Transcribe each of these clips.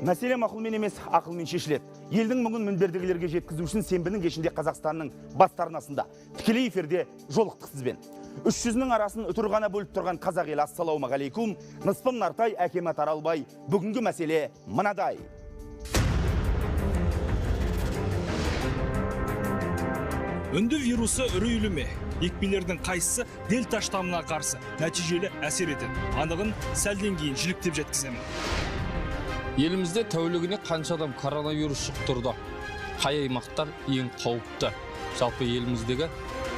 Мәселе мақұлмен емес, ақылмен шешіледі. Елдің мұңын мінбердегілерге жеткізу үшін сенбінің кешінде Қазақстанның басты арнасында тікелей эфирде жолықтық сізбен. Үш жүзінің арасын үтір ғана бөліп тұрған қазақ елі, ассалаумағалейкум. Ныспым Нартай, Әкемат Аралбай. Бүгінгі мәселе мынадай. Үнді вирусы үрейлі ме? Екпелердің қайсысы дельта штаммына қарсы нәтижелі әсер етеді? Анығын сәлден кейін жіліктеп жеткіземін. Елімізде тәулігіне қанша адам коронавирус жұқтырды? Қай аймақтар ең қауіпті? Жалпы еліміздегі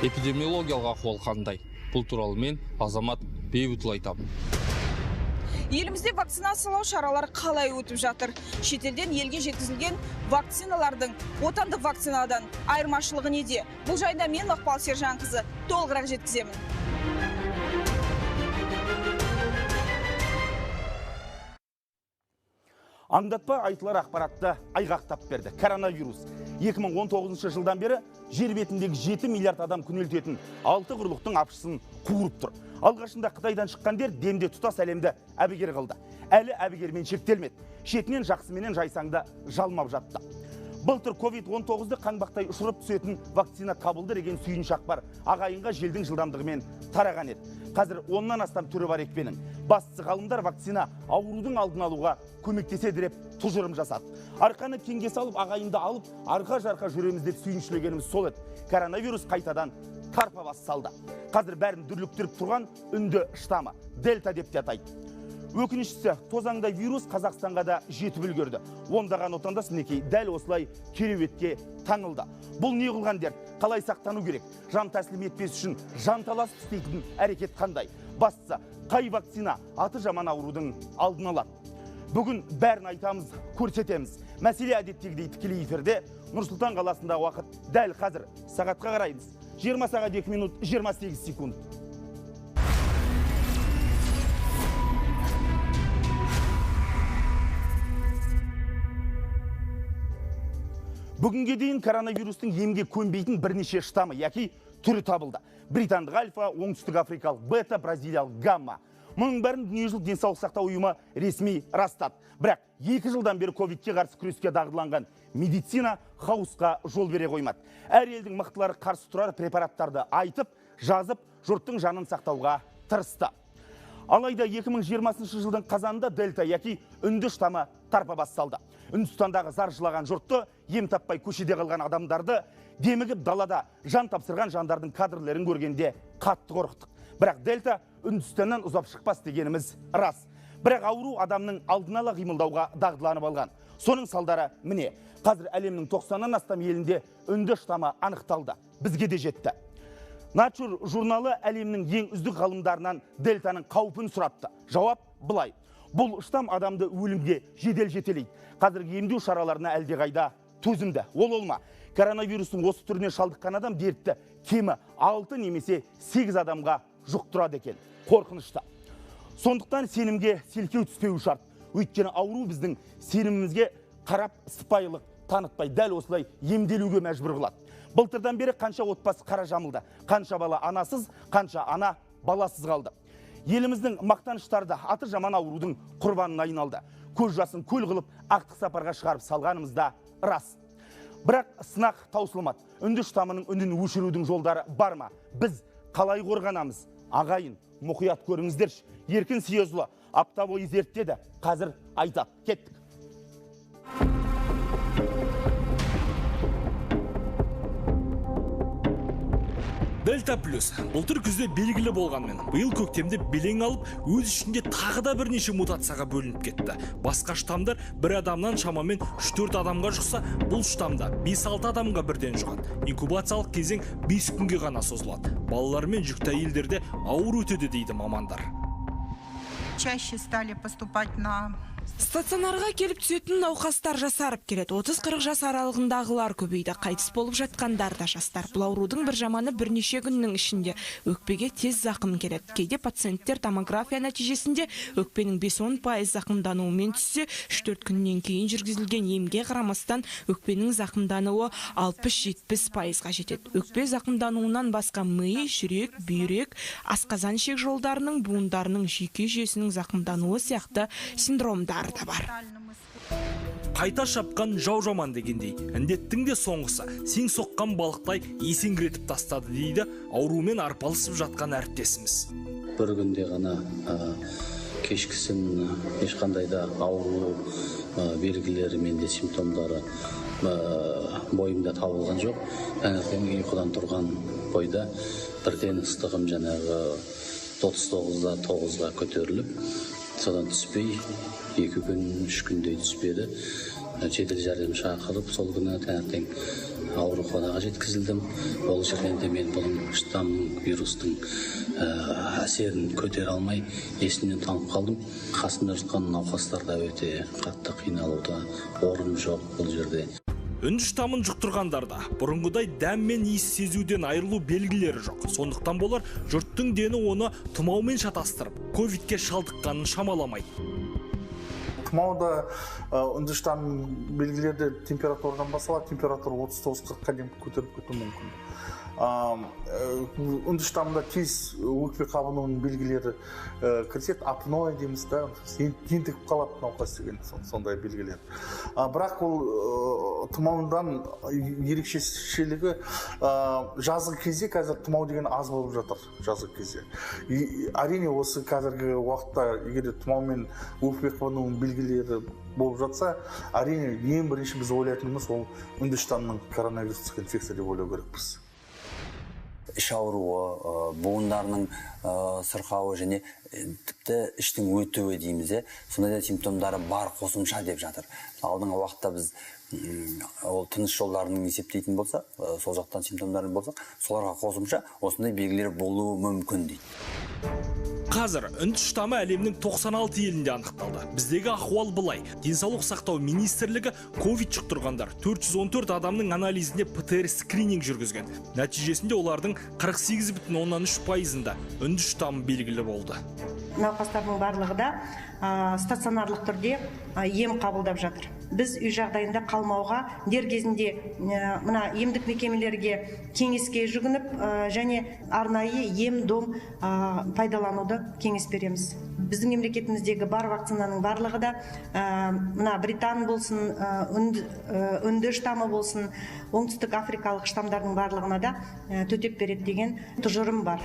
эпидемиологиялық ахуал қандай? Бұл туралы мен Азамат Бейбітұлы айтамын. Елімізде вакцинациялау шаралары қалай өтіп жатыр? Шетелден елге жеткізілген вакциналардың отандық вакцинадан айырмашылығы неде? Бұл жайында мен Мақпал Сержанқызы толығырақ жеткіземін. Аңдатпа айтылар ақпаратты айғақтап берді. Коронавирус 2019 жылдан бері жер бетіндегі 7 миллиард адам күнелтетін 6 құрлықтың апшысын қуырып тұр. Алғашында Қытайдан шыққан дерт демде тұтас әлемді әбігер қылды. Әлі әбігермен шектелмеді. Шетінен жақсыменен жайсаңды жалмап жатты. Былтыр COVID-19-ды қаңбақтай ұшырып түсетін вакцина табылды деген сүйінші ақпар ағайынға желдің жылдамдығымен тараған еді. Қазір 10-нан астам түрі бар екпенің. Бастысы ғалымдар вакцина аурудың алдын алуға көмектеседі деп тұжырым жасады. Арқаны кеңге салып, ағайынды алып, арқа-жарқа жүреміз деп сүйіншілегеніміз сол еді. Коронавирус қайтадан тарпа бас салды. Қазір бәрін дүрліктіріп тұрған үнді штамы дельта деп те атайды. Өкініштісі, тозаңдай вирус Қазақстанға да жетіп үлгерді. Ондаған отандас мінекей дәл осылай кереуетке таңылды. Бұл не қылған дерт? Қалай сақтану керек? Жан тәсілім етпес үшін жанталасып істейтін әрекет қандай? Бастысы, қай вакцина аты жаман аурудың алдын алады? Бүгін бәрін айтамыз, көрсетеміз. Мәселе әдеттегідей тікелей эфирде. Нұр-Сұлтан қаласында уақыт дәл қазір. Сағатқа қараймыз. 20 сағат 2 минут 28 секунд. Бүгінге дейін коронавирустың емге көнбейтін бірнеше штаммы, яки түрі табылды. Британдық альфа, оңтүстік африкалық бета, бразилиялық гамма. Мұның бәрін дүниежүзілік денсаулық сақтау ұйымы ресми растады. Бірақ 2 жылдан бері ковидке қарсы күреске дағдыланған медицина хаосқа жол бере қоймады. Әр елдің мықтылары қарсы тұрар препараттарды айтып, жазып, жұрттың жанын сақтауға тырысты. Алайда 2020 жылдың қазанында дельта яки үнді штаммы тарпа бас салды. Үндістандағы зар жылаған жұртты, ем таппай көшеде қалған адамдарды, демігіп далада жан тапсырған жандардың кадрлерін көргенде қатты қорықтық. Бірақ дельта Үндістаннан ұзап шықпас дегеніміз рас. Бірақ ауру адамның алдын ала қимылдауға дағдыланып алған. Соның салдары міне, қазір әлемнің 90-нан астам елінде үнді штаммы анықталды. Бізге де жетті. Nature журналы әлемнің ең үздік ғалымдарынан дельтаның қаупін сұрапты. Жауап былай. Бұл штамм адамды өлімге жедел жетелейді. Қазіргі емдеу шараларына әлдеқайда төзімді. Ол олма. Коронавирустың осы түріне шалдыққан адам дертті кемі 6 немесе 8 адамға жұқтырады екен. Қорқынышты. Сондықтан сенімге селкеу түспеуі шарт. Өйткені ауру біздің сенімімізге қарап сыпайылық танытпай дәл осылай емделуге мәжбүр қылады. Былтырдан бері қанша отбасы қара жамылды, қанша бала анасыз, қанша ана баласыз қалды. Еліміздің мақтаныштары да аты жаман аурудың құрбанына айналды. Көз жасын көл қылып, ақтық сапарға шығарып салғанымыз да рас. Бірақ сынақ таусылмады. Үнді штаммының үнін өшірудің жолдары бар ма? Біз қалай қорғанамыз? Ағайын, мұқият көріңіздерші. Еркін Съезұлы апта бойы зерттеді. Қазір айтады. Кеттік. Дельта плюс былтыр күзде белгілі болғанмен, биыл көктемде белең алып, өз ішінде тағы да бірнеше мутацияға бөлініп кетті. Басқа штамдар бір адамнан шамамен 3-4 адамға жұқса, бұл штамда 5-6 адамға бірден жұғады. Инкубациялық кезең 5 күнге ғана созылады. Балалар мен жүкті әйелдерде ауыр өтеді дейді мамандар. Чаще стали поступать на Стационарға келіп түсетін науқастар жасарып келеді. 30-40 жас аралығындағылар көбейді. Қайтыс болып жатқандар да жастар. Бұл аурудың бір жаманы бірнеше күннің ішінде өкпеге тез зақым келеді. Кейде пациенттер томография нәтижесінде өкпенің 5-10% зақымдануымен түссе, 3-4 күннен кейін жүргізілген емге қарамастан өкпенің зақымдануы 60-70%-ға жетеді. Өкпе зақымдануынан басқа ми, жүрек, бүйрек, асқазан ішек жолдарының, буындарының жүйке жүйесінің зақымдануы сияқты синдромдар да бар. Қайта шапқан жау жаман дегендей, індеттің де соңғысы сең соққан балықтай есеңгіретіп тастады дейді аурумен арпалысып жатқан әріптесіміз. Бір күнде ғана кешкісін ешқандай да ауру белгілері менде, симптомдары бойымда табылған жоқ. Таңертең ұйқыдан тұрған бойда бірден ыстығым жаңағы 39,9-ға көтеріліп, содан түспей 2 күн, 3 күндей түспеді. Жедел жәрдем шақырып, сол күні таңертең ауруханаға жеткізілдім. Ол жерден де мен бұның штамның, вирустың әсерін көтере алмай есімнен танып қалдым. Қасымда жатқан науқастар да өте қатты қиналуда, орын жоқ бұл жерде. Үнді штамын жұқтырғандарда бұрынғыдай дәм мен иіс сезуден айырылу белгілері жоқ. Сондықтан болар жұрттың дені оны тұмаумен шатастырып, ковидке шалдыққанын шамаламайды. Тұмауда үнді штамының белгілері температурадан басталады, температура 39-40-қа дейін көтеріліп кетуі мүмкін. Үнді штамында тез өкпе қабынуының белгілері кіріседі, апноэ дейміз да, ентігіп қалады науқас деген сондай белгілер. Бірақ ол тұмаудан ерекшелігі жазғы кезде қазір тұмау деген аз болып жатыр, жазғы кезде. Әрине осы қазіргі уақытта егер тұмаумен өкпе қабынуының белгілері болып жатса, әрине ең бірінші біз ойлайтынымыз ол үнді штамының коронавирустық инфекция деп ойлау керекпіз. Іш ауруы, буындарының сырқауы және тіпті іштің өтуі дейміз, сондай да симптомдары бар қосымша деп жатыр. Алдыңғы уақытта біз ол тыныс жолдарының есептейтін болсақ, сол жақтан симптомдары болсақ, соларға қосымша осындай белгілер болуы мүмкін дейді. Қазір үнді штамы әлемнің 96 елінде анықталды. Біздегі ахуал былай. Денсаулық сақтау министрлігі ковид жұқтырғандар 414 адамның анализіне ПТР скрининг жүргізген. Нәтижесінде олардың 48,3%-ында үнді штамы белгілі болды. Науқастардың барлығы да стационарлық түрде ем қабылдап жатыр. Біз үй жағдайында қалмауға, дер кезінде мына емдік мекемелерге кеңеске жүгініп және арнайы ем-дом пайдалануды кеңес береміз. Біздің мемлекетіміздегі бар вакцинаның барлығы да мына британ болсын, үнді штамы болсын, оңтүстік африкалық штамдардың барлығына да төтеп береді деген тұжырым бар.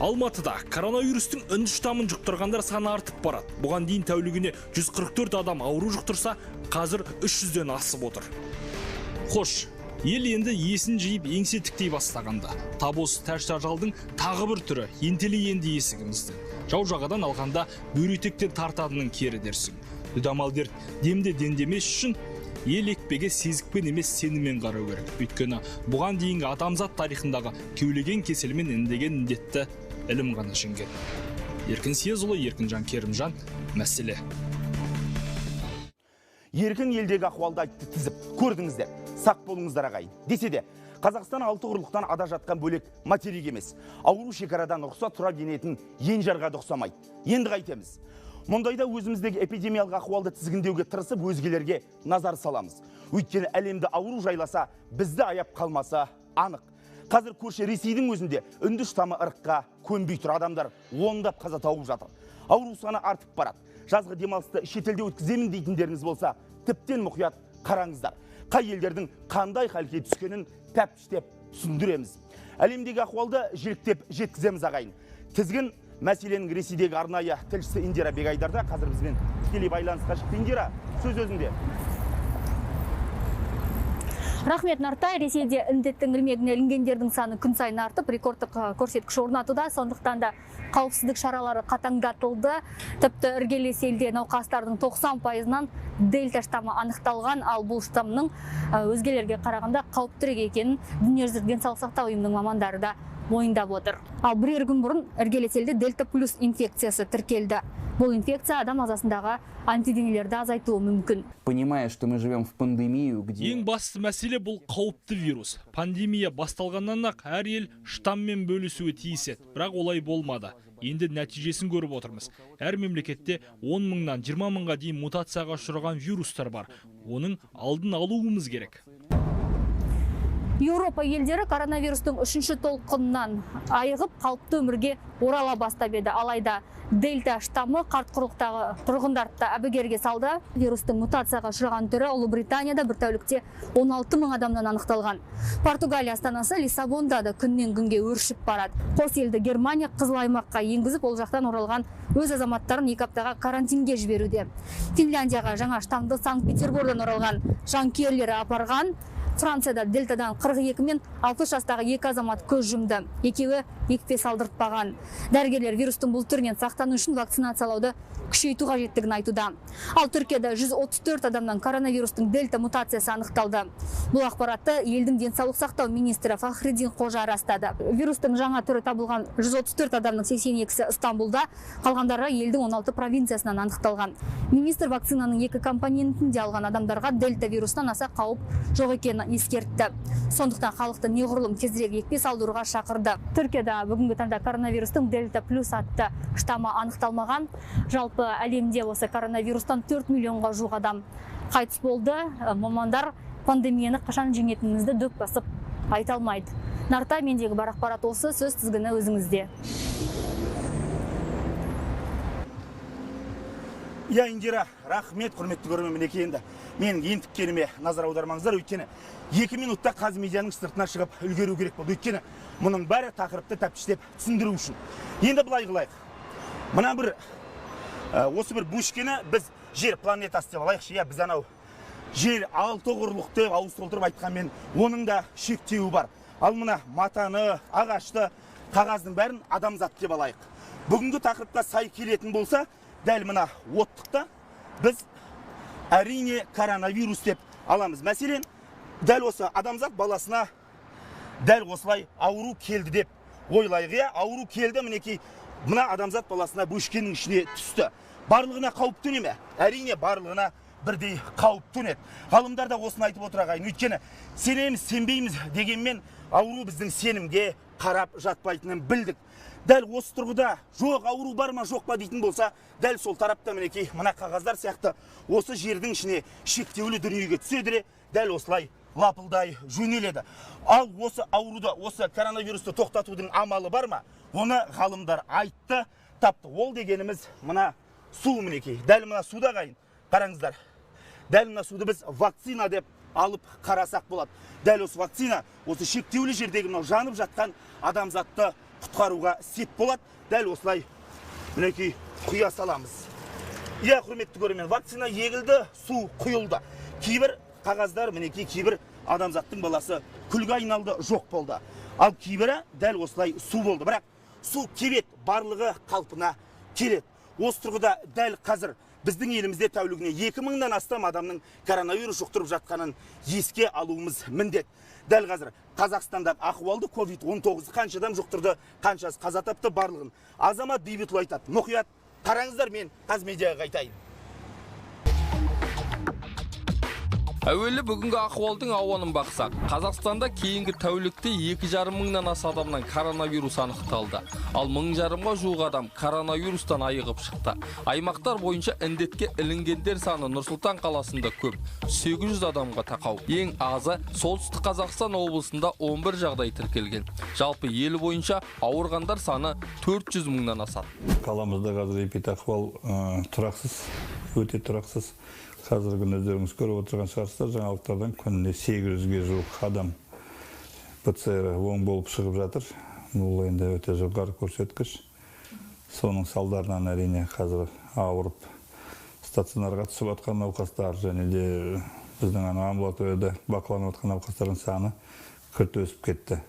Алматыда коронавирустың үнді штамын жұқтырғандар саны артып барады. Бұған дейін тәулігіне 144 адам ауру жұқтырса, қазір 300-ден асып отыр. Хош, ел енді есін жиып еңсе тіктей бастағанда. Тап осы тәж-тажалдың тағы бір түрі ентелей енді есігімізді. Жау жағадан алғанда бөретектен тартадының кері дерсің. Дүдамал дерт демде дендемес үшін ел екпеге сезікпен емес сеніммен қарау керек. Өйткені бұған дейінгі адамзат тарихындағы кеулеген кеселмен індеген індетті ілім ғана жеңген. Еркін Съезұлы, Еркінжан Керімжан, мәселе. Еркін елдегі ахуалды айтты тізіп, көрдіңіздер, сақ болыңыздар ағайын. Десе де, Қазақстан алты құрлықтан ада жатқан бөлек материк емес. Ауру шекарадан рұқсат сұрап енетін енжарға да ұқсамайды. Енді қайтеміз? Мұндайда өзіміздегі эпидемиялық ахуалды тізгіндеуге тырысып, өзгелерге назар саламыз. Өйткені әлемді ауру жайласа, бізді аяп қалмаса анық. Қазір көрші Ресейдің өзінде үнді штамы ырыққа көнбей тұр, адамдар ондап қаза тауып жатыр. Ауру саны артып барады. Жазғы демалысты шетелде өткіземін дейтіндеріңіз болса, тіптен мұқият қараңыздар. Қай елдердің қандай халге түскенін тәптіштеп түсіндіреміз. Әлемдегі ахуалды желіктеп жеткіземіз ағайын. Тізгін мәселенің Ресейдегі арнайы тілшісі Индира Бегайдарда қазір бізбен тікелей байланысқа шықты. Индира, сөз өзіңде. Рахмет, Нартай. Ресейде індеттің ілмегіне ілінгендердің саны күн сайын артып, рекордтық көрсеткіш орнатуда. Сондықтан да қауіпсіздік шаралары қатаңдатылды. Тіпті іргелес елде науқастардың 90%-ынан дельта штамы анықталған, ал бұл штамның өзгелерге қарағанда қауіптірек екенін Дүниежүзілік денсаулық сақтау ұйымының мамандары да мойындап отыр. Ал бірер күн бұрын іргелес елде дельта плюс инфекциясы тіркелді. Бұл инфекция адам ағзасындағы антиденелерді азайтуы мүмкін. Понимая, что мы живем в пандемию, где... Ең басты мәселе бұл қауіпті вирус. Пандемия басталғаннан-ақ әр ел штаммен бөлісуі тиіс еді, бірақ олай болмады. Енді нәтижесін көріп отырмыз. Әр мемлекетте 10 мыңнан 20 мыңға дейін мутацияға ұшыраған вирустар бар. Оның алдын алуымыз керек. Еуропа елдері коронавирустың үшінші толқынынан айығып, қалыпты өмірге орала бастап еді. Алайда дельта штаммы қарт құрлықтағы тұрғындарды да әбігерге салды. Вирустың мутацияға ұшыраған түрі Ұлыбританияда бір тәулікте 16 мың адамнан анықталған. Португалия астанасы Лиссабонда да күннен күнге өршіп барады. Қос елді Германия қызыл аймаққа енгізіп, ол жақтан оралған өз азаматтарын 2 аптаға карантинге жіберуде. Финляндияға жаңа штаммды Санкт-Петербордан оралған жанкүйерлері апарған. Францияда дельтадан 42 мен 60 жастағы екі азамат көз жұмды. Екеуі екпе салдыртпаған. Дәрігерлер вирустың бұл түрінен сақтану үшін вакцинациялауды күшейту қажеттігін айтуда. Ал Түркияда 134 адамнан коронавирустың дельта мутациясы анықталды. Бұл ақпаратты елдің денсаулық сақтау министрі Фахриддин Қожа растады. Вирустың жаңа түрі табылған 134 адамның 82-сі Стамбулда, қалғандары елдің 16 провинциясынан анықталған. Министр вакцинаның екі компонентін де алған адамдарға дельта вирусынан аса қауіп жоқ екенін ескертті. Сондықтан халықты неғұрлым тезірек екпе салдыруға шақырды. Түркияда бүгінгі таңда коронавирустың дельта плюс атты штаммы анықталмаған. Жалпы әлемде осы коронавирустан 4 миллионға жуық адам қайтыс болды. Мамандар пандемияны қашан жеңетінімізді дөп басып айта алмайды. Нартай, мендегі бар ақпарат осы, сөз тізгіні өзіңізде. Я, Индира, рахмет, құрметті көрермен, мінекей енді менің ентіккеніме назар аудармаңыздар, өйткені 2 минутта Қазмедианың сыртына шығып үлгеру керек болды. Өйткені мұның бәрі тақырыпты тәптіштеп түсіндіру үшін. Енді былай қылайық. Мына бір осы бір бөшкені біз жер планетасы деп алайықшы, иә, біз анау жер алты құрлық деп ауыз толтырып айтқанмен оның да шектеуі бар. Ал мына матаны, ағашты, қағаздың бәрін адамзат деп алайық. Бүгінгі тақырыпқа сай келетін болса, дәл мына оттықта біз әрине коронавирус деп аламыз. Мәселен, дәл осы адамзат баласына дәл осылай ауру келді деп ойлайық. Иә, ауру келді, мінекей мына адамзат баласына бөшкенің ішіне түсті. Барлығына қауіп төне ме? Әрине барлығына бірдей қауіп төнеді. Ғалымдар да осыны айтып отыр, ағайын. Өйткені сенеміз, сенбейміз дегенмен ауру біздің сенімге қарап жатпайтынын білдік. Дәл осы тұрғыда жоқ ауру бар ма жоқ па дейтін болса, дәл сол тарапта мінекей мына қағаздар сияқты осы жердің ішіне шектеулі дүниеге түседі, дәл осылай лапылдай жөнеледі. Ал осы ауруды, осы коронавирусты тоқтатудың амалы бар ма? Оны ғалымдар айтты, тапты. Ол дегеніміз мына су мінекей. Дәл мына суда, ағайын, қараңыздар. Дәл мына суды біз вакцина деп алып қарасақ болады. Дәл осы вакцина осы шектеулі жердегі мынау жанып жатқан адамзатты құтқаруға сеп болады. Дәл осылай мінекей құя саламыз. Иә, құрметті көрермен, вакцина егілді, су құйылды. Кейбір қағаздар мінекей кейбір адамзаттың баласы күлге айналды, жоқ болды. Ал кейбірі дәл осылай су болды. Бірақ су кебеді, барлығы қалпына келеді. Осы тұрғыда дәл қазір біздің елімізде тәулігіне 2000-нан астам адамның коронавирус жұқтырып жатқанын еске алуымыз міндет. Дәл қазір Қазақстандағы ахуалды COVID-19 қанша адам жұқтырды, қаншасы қаза тапты, барлығын Азамат Бейбітұлы айтады. Мұқият қараңыздар, мен Қазмедиаға қайтайын. Әуелі бүгінгі ахуалдың ауанын бақсақ, Қазақстанда кейінгі тәулікте 2,5 мыңнан аса адамнан коронавирус анықталды. Ал 1,5-ға жуық адам коронавирустан айығып шықты. Аймақтар бойынша індетке ілінгендер саны Нұр-Сұлтан қаласында көп, 800 адамға тақау. Ең азы Солтүстік Қазақстан облысында 11 жағдай тіркелген. Жалпы ел бойынша ауырғандар саны 400 мыңнан асады. Қаламызда қазір эпидахуал тұрақсыз, өте тұрақсыз. Қазіргі күні өздеріңіз көріп отырған шығарсыздар, жаңалықтардан күніне 800-ге жуық адам ПЦР оң болып шығып жатыр. Бұл енді өте жоғары көрсеткіш. Соның салдарынан әрине қазір ауырып стационарға түсіп жатқан науқастар және де біздің амбулаторияда бақыланып жатқан науқастардың саны күрт өсіп кетті.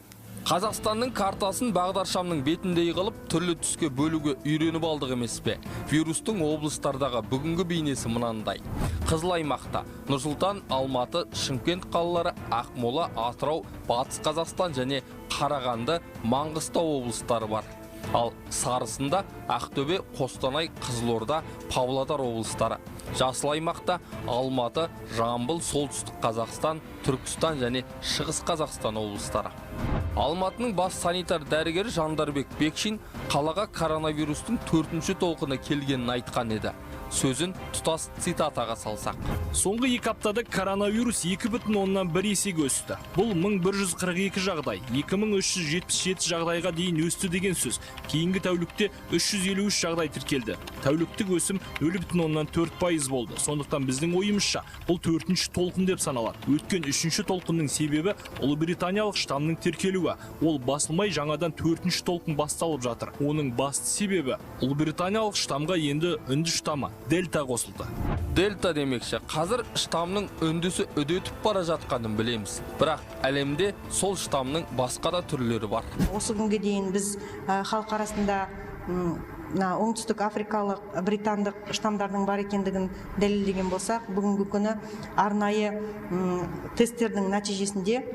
Қазақстанның картасын бағдаршамның бетіндей қылып түрлі түске бөлуге үйреніп алдық емес пе? Вирустың облыстардағы бүгінгі бейнесі мынандай. Қызыл аймақта Нұр-Сұлтан, Алматы, Шымкент қалалары, Ақмола, Атырау, Батыс Қазақстан және Қарағанды, Маңғыстау облыстары бар. Ал сарысында Ақтөбе, Қостанай, Қызылорда, Павлодар облыстары. Жасыл аймақта Алматы, Жамбыл, Солтүстік Қазақстан, Түркістан және Шығыс Қазақстан облыстары. Алматының бас санитар дәрігері Жандарбек Бекшин қалаға коронавирустың 4-ші толқыны келгенін айтқан еді. Сөзін тұтас цитатаға салсақ. Соңғы 2 аптада коронавирус 2,1 есеге өсті. Бұл 1142 жағдай, 2377 жағдайға дейін өсті деген сөз. Кейінгі тәулікте 353 жағдай тіркелді. Тәуліктік өсім 0,4% болды. Сондықтан біздің ойымызша бұл 4-ші толқын деп саналады. Өткен 3-ші толқынның себебі Ұлыбританиялық штамның тіркелуі. Ол басылмай жаңадан 4-ші толқын басталып жатыр. Оның басты себебі Ұлыбританиялық штамға енді үнді штамы Дельта қосылды. Дельта демекші, қазір штамның үндісі үдетіп бара жатқанын білеміз. Бірақ әлемде сол штамның басқа да түрлері бар. Осы күнге дейін біз халық арасында оңтүстік африкалық, британдық штамдардың бар екендігін дәлелдеген болсақ, бүгінгі күні арнайы тесттердің нәтижесінде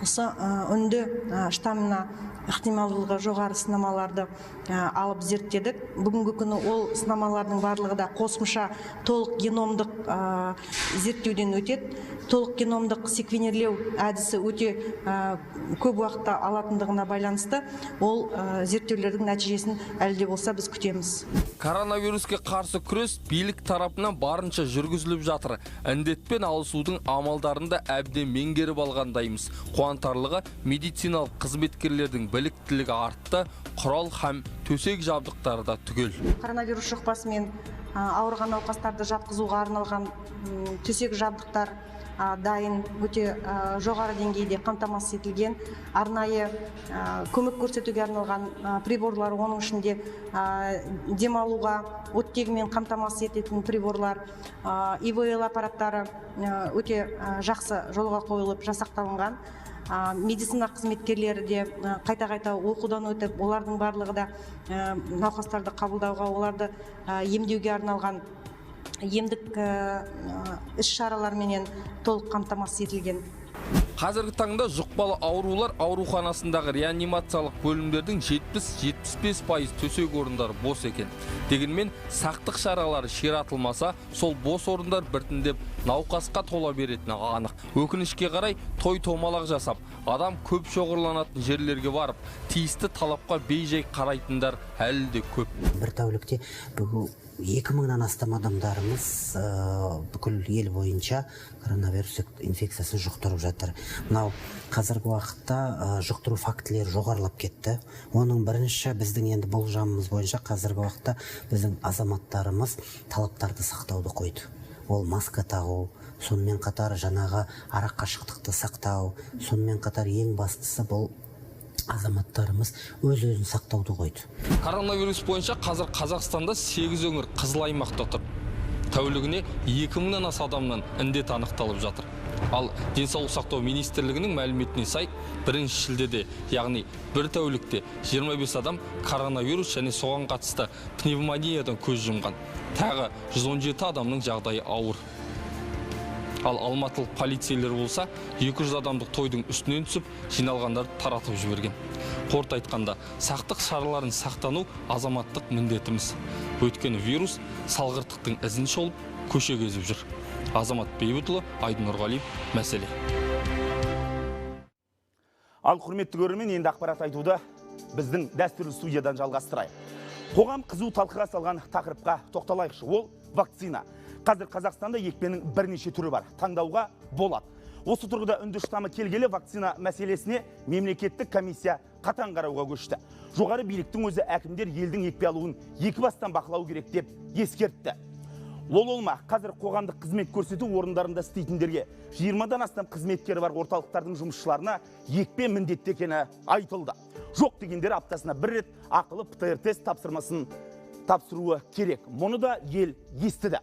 осы үнді штамына ықтималдылығы жоғары сынамаларды алып зерттедік. Бүгінгі күні ол сынамалардың барлығы да қосымша толық геномдық зерттеуден өтеді. Толық геномдық секвенерлеу әдісі өте көп уақытта алатындығына байланысты ол зерттеулердің нәтижесін әлі де болса біз күтеміз. Коронавируске қарсы күрес билік тарапынан барынша жүргізіліп жатыр. Індетпен алысудың амалдарын да әбден меңгеріп алғандаймыз. Қуантарлығы, медициналық қызметкерлердің біліктілігі артты, құрал һәм төсек жабдықтары да түгел. Коронавирус жұқпасымен ауырған науқастарды жатқызуға арналған төсек жабдықтар дайын, өте жоғары деңгейде қамтамасыз етілген. Арнайы көмек көрсетуге арналған приборлар, оның ішінде демалуға оттегімен қамтамасыз ететін приборлар, ИВЛ аппараттары өте жақсы жолға қойылып жасақталынған. Медицина қызметкерлері де қайта-қайта оқудан өтіп, олардың барлығы да науқастарды қабылдауға, оларды емдеуге арналған емдік іс-шараларменен толық қамтамасыз етілген. Қазіргі таңда жұқпалы аурулар ауруханасындағы реанимациялық бөлімдердің 70-75% төсек орындары бос екен. Дегенмен сақтық шаралары ширатылмаса, сол бос орындар біртіндеп науқасқа тола беретіні анық. Өкінішке қарай той томалақ жасап, адам көп шоғырланатын жерлерге барып, тиісті талапқа бей-жай қарайтындар әлі де көп. Бір тәулікте бүгін 2000-нан астам адамдарымыз бүкіл ел бойынша коронавирус инфекциясын жұқтырып жатыр. Мынау қазіргі уақытта жұқтыру фактілері жоғарылап кетті. Оның бірінші біздің енді болжамымыз бойынша қазіргі уақытта біздің азаматтарымыз талаптарды сақтауды қойды. Ол маска тағу, сонымен қатар жаңағы арақашықтықты сақтау, сонымен қатар ең бастысы бұл азаматтарымыз өз-өзін сақтауды қойды. Коронавирус бойынша қазір Қазақстанда 8 өңір қызыл аймақта тұр. Тәулігіне 2000-нан аса адамнан індет анықталып жатыр. Ал Денсаулық сақтау министрлігінің мәліметіне сай, 1 шілдеде, яғни бір тәулікте 25 адам коронавирус және соған қатысты пневмониядан көз жұмған. Тағы 117 адамның жағдайы ауыр. Ал алматылық полицейлер болса, 200 адамдық тойдың үстінен түсіп, жиналғандарды таратып жіберген. Қорыта айтқанда, сақтық шараларын сақтану азаматтық міндетіміз. Өйткені вирус салғырттықтың ізін шолып, көше кезіп жүр. Азамат Бейбітұлы, Айдын Нұрғалиев, мәселе. Ал құрметті көрермен, енді ақпарат айтуды біздің дәстүрлі студиядан жалғастырайық. Қоғам қызу талқыға салған тақырыпқа тоқталайықшы. Ол вакцина. Қазір Қазақстанда екпенің бірнеше түрі бар. Таңдауға болады. Осы тұрғыда үнді штамы келгелі вакцина мәселесіне мемлекеттік комиссия қатаң қарауға көшті. Жоғары биліктің өзі әкімдер елдің екпе алуын екі бастан бақылау керек деп ескертті. Ол олма, қазір қоғамдық қызмет көрсету орындарында істейтіндерге 20-дан астам қызметкері бар орталықтардың жұмысшыларына екпе міндетті екені айтылды. Жоқ дегендер аптасына бір рет ақылы ПТР тест тапсырмасын тапсыруы керек. Мұны да ел естіді.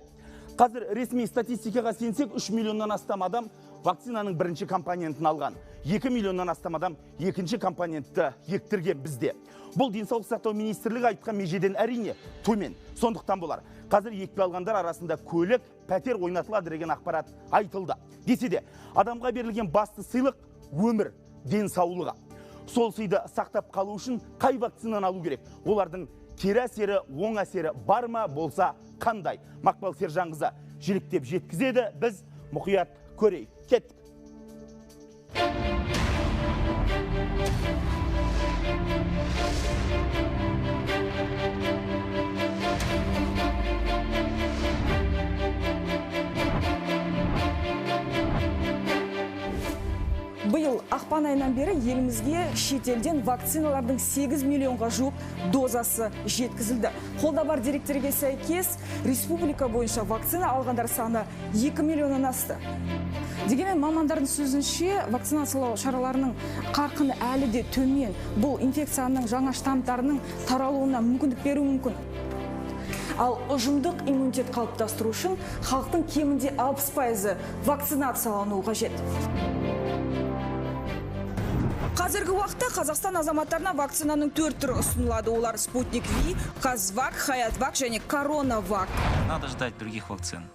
Қазір ресми статистикаға сенсек, 3 миллионнан астам адам вакцинаның бірінші компонентін алған. 2 миллионнан астам адам екінші компонентті ектірген бізде. Бұл Денсаулық сақтау министрлігі айтқан межеден әрине төмен. Сондықтан болар, қазір екпе алғандар арасында көлік, пәтер ойнатылады деген ақпарат айтылды. Десе де, адамға берілген басты сыйлық өмір, денсаулығы. Сол сыйды сақтап қалу үшін қай вакцинаны алу керек? Олардың кері әсері, оң әсері бар ма, болса қандай? Мақпал Сержанқызы жіліктеп жеткізеді, біз мұқият көрейік. Кеттік. Ақпан айынан бері елімізге шетелден вакциналардың 8 миллионға жуық дозасы жеткізілді. Қолда бар деректерге сәйкес, республика бойынша вакцина алғандар саны 2 миллионнан асты. Дегенмен мамандардың сөзінше, вакцинациялау шараларының қарқыны әлі де төмен. Бұл инфекцияның жаңа штаммдарының таралуына мүмкіндік беруі мүмкін. Ал ұжымдық иммунитет қалыптастыру үшін халықтың кемінде 60% вакцинациялануы қажет. Қазіргі уақытта Қазақстан азаматтарына вакцинаның 4 түрі ұсынылады. Олар Спутник Ви, Казвак, Хаятвак және Коронавак. Надо ждать других вакцин.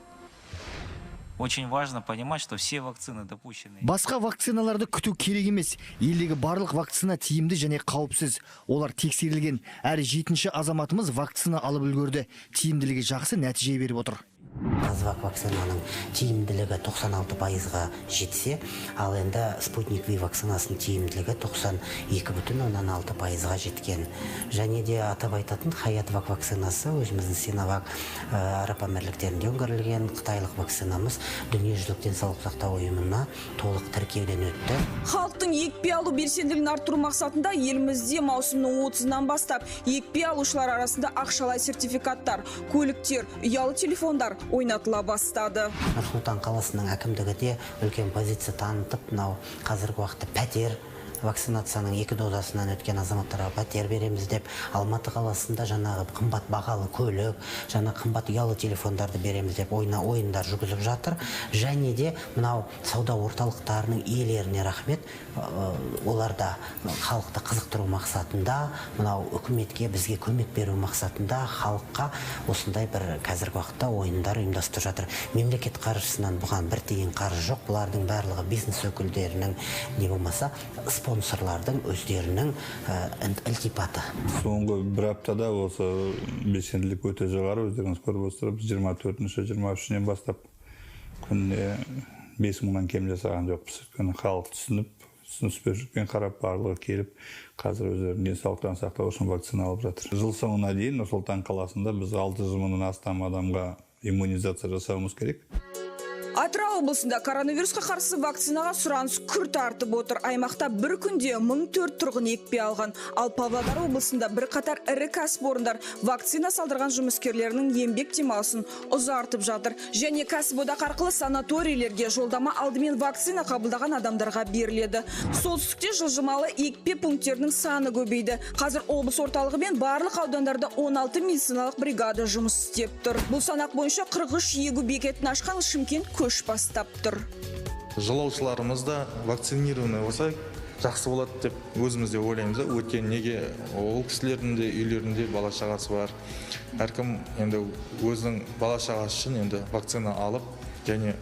Очень важно понимать, что все вакцины допущены. Басқа вакциналарды күту керек емес. Елдегі барлық вакцина тиімді және қауіпсіз. Олар тексерілген. Әр 7-ші азаматымыз вакцина алып үлгерді. Тиімділігі жақсы нәтиже беріп отыр. Казвак вакцинаның тиімділігі 96%-ға жетсе, ал енді Спутник Ви вакцинасының тиімділігі 92,6%-ға жеткен. Және де атап айтатын Хаятвак вакцинасы өзіміздің Синовак Араб Әмірліктерінде өндірілген қытайлық вакцинамыз Дүниежүзілік денсаулық сақтау ұйымына толық тіркеуден өтті. Халықтың екпе алу белсенділігін арттыру мақсатында елімізде маусымның 30-ынан бастап екпе алушылар арасында ақшалай сертификаттар, көліктер, ұялы телефондар ойнатыла бастады. Нұр-Сұлтан қаласының әкімдігі де үлкен позиция танытып, мынау қазіргі уақытта пәтер вакцинацияның 2 дозасынан өткен азаматтарға пәтер береміз деп, Алматы қаласында жаңағы қымбат бағалы көлік, жаңа қымбат ұялы телефондарды береміз деп ойындар жүргізіп жатыр. Және де мынау сауда орталықтарының иелеріне рахмет, олар да халықты қызықтыру мақсатында, мынау үкіметке бізге көмек беру мақсатында халыққа осындай бір қазіргі уақытта ойындар ұйымдастырып жатыр. Мемлекет қаржысынан бұған бір тиын қаржы жоқ, бұлардың барлығы бизнес өкілдерінің не болмаса спонсорлардың өздерінің ілтипаты. Соңғы бір аптада осы белсенділік өте жоғары, өздеріңіз көріп отырсыздар, біз 24-ші, 23-шінен бастап күніне 5 мыңнан кем жасаған жоқпыз. Өйткені халық түсініп, түсініспеушілікпен қарап барлығы келіп, қазір өздерінің денсаулықтарын сақтау үшін вакцина алып жатыр. Жыл соңына дейін Нұр-Сұлтан қаласында біз 600 мыңнан астам адамға иммунизация жасауымыз керек. Атырау облысында коронавирусқа қарсы вакцинаға сұраныс күрт артып отыр. Аймақта бір күнде 1004 тұрғын екпе алған. Ал Павлодар облысында бірқатар ірі кәсіпорындар вакцина салдырған жұмыскерлерінің еңбек демалысын ұзартып жатыр. Және кәсіподақ арқылы санаторийлерге жолдама алдымен вакцина қабылдаған адамдарға беріледі. Солтүстікте жылжымалы екпе пункттерінің саны көбейді. Қазір облыс орталығы мен барлық аудандарда 16 медициналық бригада жұмыс істеп тұр. Бұл санақ бойынша 43 егу бекетін ашқан Шымкент көш бастап тұр. Жолаушыларымыз да вакцинированный болса жақсы болады деп өзіміз де ойлаймыз. Өйткені неге ол кісілердің де үйлерінде бала шағасы бар. Әркім енді өзінің бала шағасы үшін енді вакцина алып және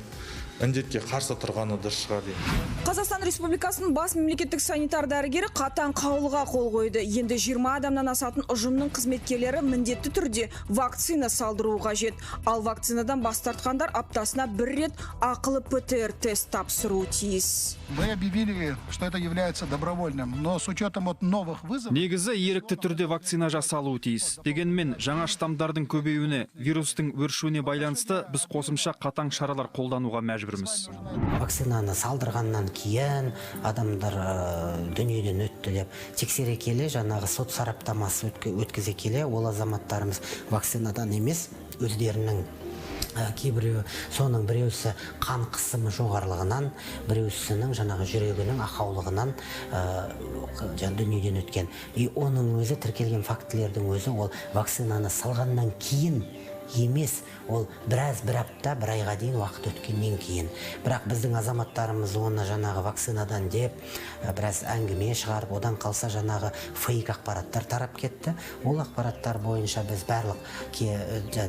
індетке қарсы тұрғаны дұрыс шығар деймін. Қазақстан Республикасының бас мемлекеттік санитар дәрігері қатаң қаулыға қол қойды. Енді 20 адамнан асатын ұжымның қызметкерлері міндетті түрде вакцина салдыруы қажет. Ал вакцинадан бас тартқандар аптасына бір рет ақылы ПТР-тест тапсыруы тиіс. Мы объявили, что это является добровольным, но с учетом вот новых вызовов. Негізі ерікті түрде вакцина жасалуы тиіс. Дегенмен жаңа штамдардың көбеюіне, вирустың өршуіне байланысты біз қосымша қатаң шаралар қолдануға мәжбүрміз. Вакцинаны салдырғаннан кейін адамдар дүниеден өтті деп тексере келе, жаңағы сот сараптамасы өткізе келе, ол азаматтарымыз вакцинадан емес, өздерінің кейбіреуі, соның біреусі қан қысымы жоғарылығынан, біреусінің жаңағы жүрегінің ақаулығынан дүниеден өткен. И оның өзі тіркелген фактілердің өзі ол вакцинаны салғаннан кейін емес, ол біраз бір апта, бір айға дейін уақыт өткеннен кейін. Бірақ біздің азаматтарымыз оны жаңағы вакцинадан деп біраз әңгіме шығарып, одан қалса жаңағы фейк ақпараттар тарап кетті. Ол ақпараттар бойынша біз барлық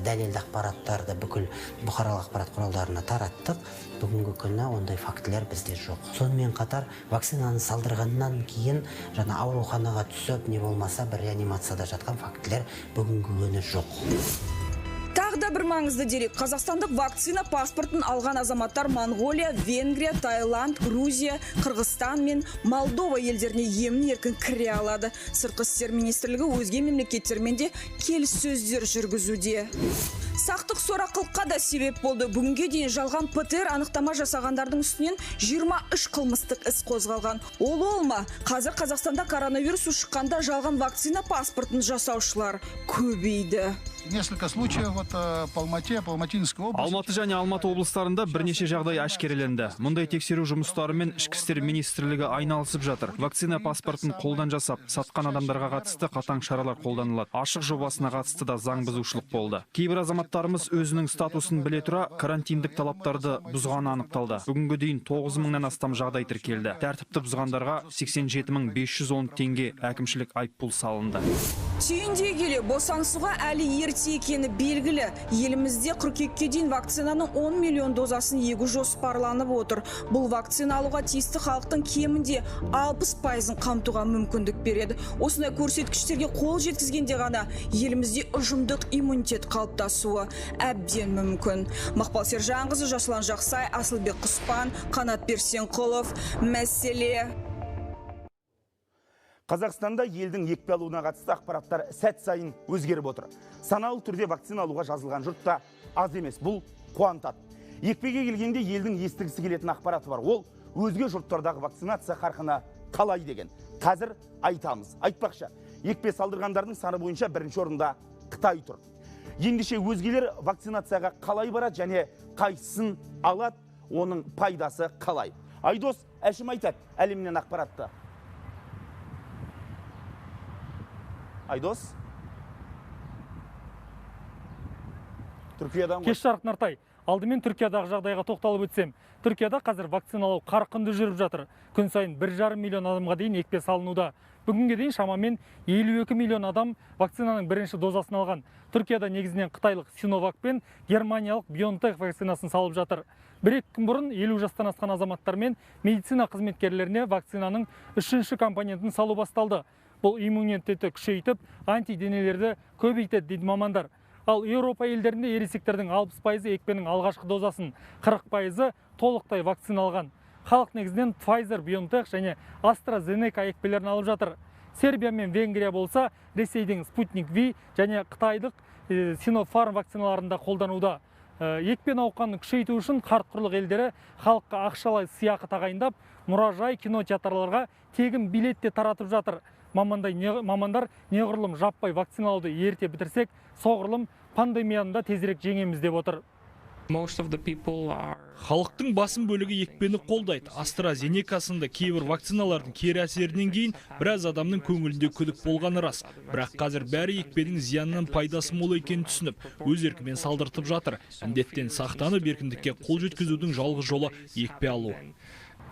дәлелді ақпараттарды бүкіл бұқаралық ақпарат құралдарына тараттық. Бүгінгі күні ондай фактілер бізде жоқ. Сонымен қатар вакцинаны салдырғаннан кейін жаңа ауруханаға түсіп, не болмаса бір реанимацияда жатқан фактілер бүгінгі күні жоқ. Тағы да бір маңызды дерек. Қазақстандық вакцина паспортын алған азаматтар Монғолия, Венгрия, Таиланд, Грузия, Қырғызстан мен Молдова елдеріне емін еркін кіре алады. Сыртқы істер министрлігі өзге мемлекеттермен де келіссөздер жүргізуде. Сақтық сорақылыққа да себеп болды. Бүгінге дейін жалған ПТР анықтама жасағандардың үстінен 23 қылмыстық іс қозғалған. Ол ма? Қазір Қазақстанда коронавирус ушыққанда жалған вакцина паспортын жасаушылар көбейді. Несколько случаев вот по Алмате, по Алматинской области. Алматы және Алматы облыстарында бірнеше жағдай әшкереленді. Мұндай тексеру жұмыстарымен Ішкі істер министрлігі айналысып жатыр. Вакцина паспортын қолдан жасап, сатқан адамдарға қатысты қатаң шаралар қолданылады. Ашық жобасына қатысты да заң бұзушылық болды. Кейбір азаматтарымыз өзінің статусын біле тұра карантиндік талаптарды бұзғаны анықталды. Бүгінгі дейін 9 мыңнан астам жағдай тіркелді. Тәртіпті бұзғандарға 87 510 теңге әкімшілік айыппұл салынды. Түйіндей келе босаңсуға әлі ерте екені белгілі. Елімізде қыркүйекке дейін вакцинаның 10 миллион дозасын егу жоспарланып отыр. Бұл вакцина алуға тиісті халықтың кемінде 60%-ын қамтуға мүмкіндік береді. Осындай көрсеткіштерге қол жеткізгенде ғана елімізде ұжымдық иммунитет қалыптасуы әбден мүмкін. Мақпал Сержанқызы, Жасұлан Жақсай, Асылбек Құспан, Қанат Берсенқұлов. Мәселе. Қазақстанда елдің екпе алуына қатысты ақпараттар сәт сайын өзгеріп отыр. Саналы түрде вакцина алуға жазылған жұрт та аз емес, бұл қуантады. Екпеге келгенде елдің естігісі келетін ақпараты бар. Ол өзге жұрттардағы вакцинация қарқыны қалай деген. Қазір айтамыз. Айтпақшы, екпе салдырғандардың саны бойынша бірінші орында Қытай тұр. Ендеше өзгелер вакцинацияға қалай барады және қайсысын алады, оның пайдасы қалай? Айдос Әшім айтады әлемнен ақпаратты. Айдос? Түркиядан. Кеш жарық, Нартай. Алдымен Түркиядағы жағдайға тоқталып өтсем. Түркияда қазір вакциналау қарқынды жүріп жатыр. Күн сайын 1,5 миллион адамға дейін екпе салынуда. Бүгінге дейін шамамен 52 миллион адам вакцинаның бірінші дозасын алған. Түркияда негізінен қытайлық Синовак пен германиялық BioNTech вакцинасын салып жатыр. Бір-екі күн бұрын 50 жастан асқан азаматтар мен медицина қызметкерлеріне вакцинаның үшінші компонентін салу басталды. Бұл иммунитетті күшейтіп, антиденелерді көбейтеді дейді мамандар. Ал Еуропа елдерінде ересектердің 60%-ы екпенің алғашқы дозасын, 40%-ы толықтай вакцина алған. Халық негізінен Pfizer, BioNTech және AstraZeneca екпелерін алып жатыр. Сербия мен Венгрия болса, Ресейдің Спутник V және қытайлық Sinopharm вакциналарын да қолдануда. Екпе науқанын күшейту үшін қарт құрлық елдері халыққа ақшалай сыйақы тағайындап, мұражай, кинотеатрларға тегін билет те таратып жатыр. Мамандар неғұрлым жаппай вакциналауды ерте бітірсек, соғұрлым пандемияны да тезірек жеңеміз деп отыр. Халықтың басым бөлігі екпені қолдайды. AstraZeneca сынды кейбір вакциналардың кері әсерінен кейін біраз адамның көңілінде күдік болғаны рас. Бірақ қазір бәрі екпенің зиянынан пайдасы мол екенін түсініп, өз еркімен салдыртып жатыр. Індеттен сақтанып, еркіндікке қол жеткізудің жалғыз жолы екпе алу.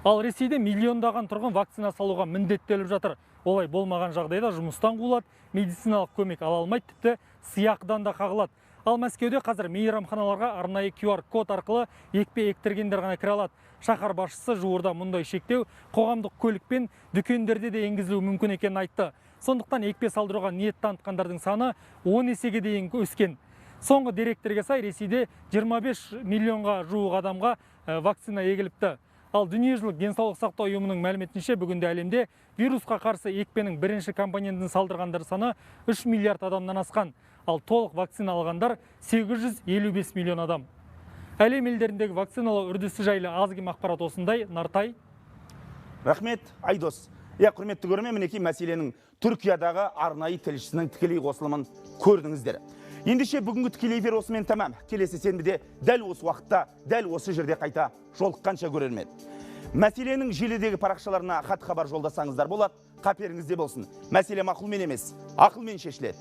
Ал Ресейде миллиондаған тұрғын вакцина салуға міндеттеліп жатыр. Олай болмаған жағдайда жұмыстан қуылады, медициналық көмек ала алмайды, тіпті сыйақыдан да қағылады. Ал Мәскеуде қазір мейрамханаларға арнайы QR-код арқылы екпе ектіргендер ғана кіре алады. Шаһар басшысы жуырда мұндай шектеу қоғамдық көлік пен дүкендерде де енгізілуі мүмкін екенін айтты. Сондықтан екпе салдыруға ниет танытқандардың саны 10 есеге дейін өскен. Соңғы деректерге сай Ресейде 25 миллионға жуық адамға вакцина егіліпті. Ал Дүниежүзілік денсаулық сақтау ұйымының мәліметінше, бүгінде әлемде вирусқа қарсы екпенің бірінші компонентін салдырғандар саны 3 миллиард адамнан асқан. Ал толық вакцина алғандар 855 миллион адам. Әлем елдеріндегі вакциналау үрдісі жайлы аз-кем ақпарат осындай. Нартай. Рахмет, Айдос. Иә, құрметті көрермен, мінекей мәселенің Түркиядағы арнайы тілшісінің тікелей қосылымын көрдіңіздер. Ендеше бүгінгі тікелей эфир осымен тәмам. Келесі сенбіде дәл осы уақытта, дәл осы жерде қайта жолыққанша көрермен. Мәселенің желідегі парақшаларына хат хабар жолдасаңыздар болады. Қаперіңізде болсын. Мәселе мақұлмен емес, ақылмен шешіледі.